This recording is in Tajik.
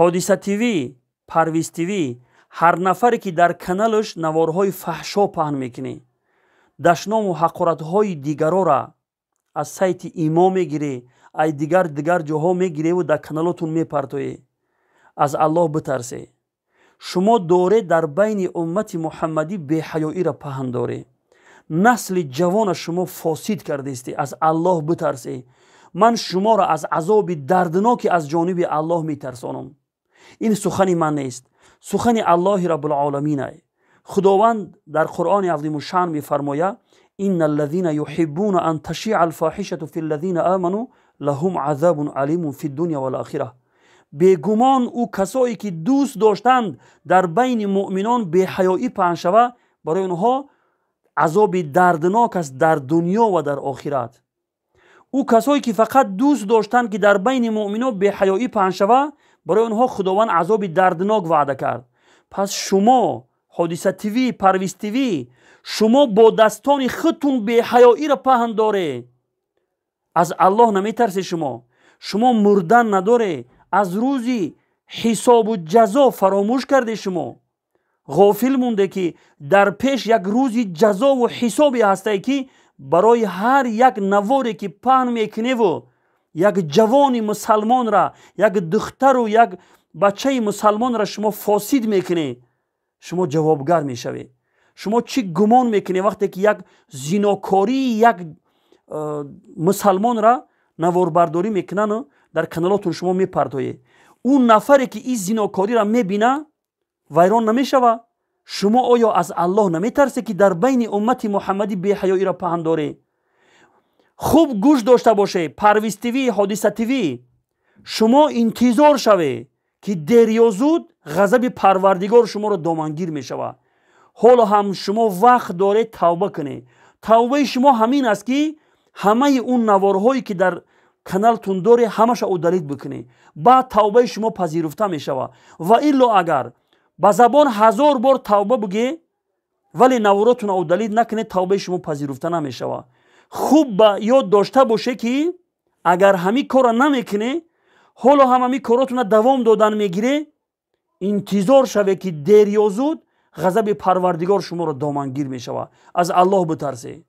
Ҳодиса ТВ, Парвиз ТВ, ҳар нафаре ки дар каналаш наворҳои фаҳшо паҳн мекунӣ, дашному ҳақоратҳои дигарора аз сайти имо мегирӣ, ай дигар дигар ҷоҳо мегиреву дар каналотун мепартоӣ, аз Аллоҳ битарсе. Шумо доре дар байни уммати муҳаммадӣ беҳаёиро паҳн дорӣ. Насли ҷавона шумо фосид кардистӣ. Аз Аллоҳ битарсе. Ман шуморо аз азоби дардноки аз ҷониби Аллоҳ метарсонам. Ин сухани ман нест, сухани Аллоҳи Раббулоламин. Худованд дар Қуръони азимушшаън мефармояд: инна аллазина юҳиббуна ан ташиа алфоҳишату фи ллазина аману лаҳум азабун алимун фи дунё вал охира. Бегумон ӯ касое ки дӯст доштанд дар байни муъминон беҳаёӣ паҳн шава, барои онҳо азоби дарднок аст дар дунё ва дар охират. Ӯ касое ки фақат дӯст доштанд ки дар байни муъминон беҳаёӣ паҳн шава, барои онҳо Худованд азоби дарднок ваъда кард. Пас шумо Ҳодиса ТВ, Парвиз ТВ, шумо бо дастони худтун беҳаёиро паҳн доре. Аз Аллоҳ наметарсе шумо. Шумо мурдан надоре. Аз рӯзи ҳисобу ҷазо фаромӯш карде шумо. Ғофил монде ки дар пеш як рӯзи ҷазову ҳисобе ҳастае, ки барои ҳар як наворе ки паҳн мекуневу як ҷавони мусалмонра, як духтару як бачаи мусалмонра шумо фосид мекунед, шумо ҷавобгар мешавед. Шумо чӣ гумон мекунед, вақте ки як зинокории як мусалмонра наворбардорӣ мекунану дар каналотон шумо мепартоед? Ӯ нафаре ки ин зинокориро мебина, вайрон намешавад? Шумо оё аз Аллоҳ наметарсед, ки дар байни уммати муҳаммадӣ беҳаёиро паҳн доред? Хуб гӯш дошта бошед, Парвиз ТВ, Ҳодиса ТВ, шумо интизор шавед, ки дер ё зуд ғазаби Парвардигор шуморо домангир мешавад. Ҳоло ҳам шумо вақт доред тавба кунед. Тавбаи шумо ҳамин аст, ки ҳамаи он наворҳое ки дар каналтун доре, ҳамаша удалить бикунед. Баъд тавбаи шумо пазируфта мешавад. Ва илло агар ба забон 1000 бор тавба буге, вале наворотунро удалить накунед, тавбаи шумо пазируфта намешавад. Хуб ба ёд дошта боше, ки агар ҳамин корро намекунед, ҳоло ҳам ҳамин коротонро давом додан мегире, интизор шавед, ки дер ё зуд ғазаби Парвардигор шуморо домангир мешавад. Аз Аллоҳ битарсед.